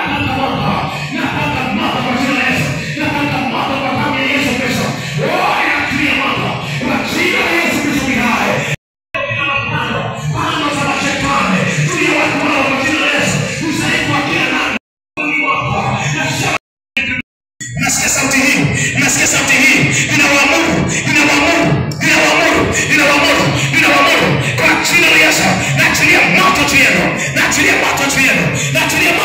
Nataka moto kwa jina la Yesu. Nataka moto kwa damu ya Yesu Kristo. Naachilia moto kwa jina la Yesu Kristo ni hai. Pando za mashetani juu ya watu wao kwa jina la Yesu. Udhaifu wa kila namna ni moto. Nasikia sauti hii, nasikia sauti hii, ninawaamuru, ninawaamuru, ninawaamuru, ninawaamuru, ninawaamuru kwa jina la Yesu. Naachilia moto juu yenu, naachilia moto juu yenu, naachilia moto.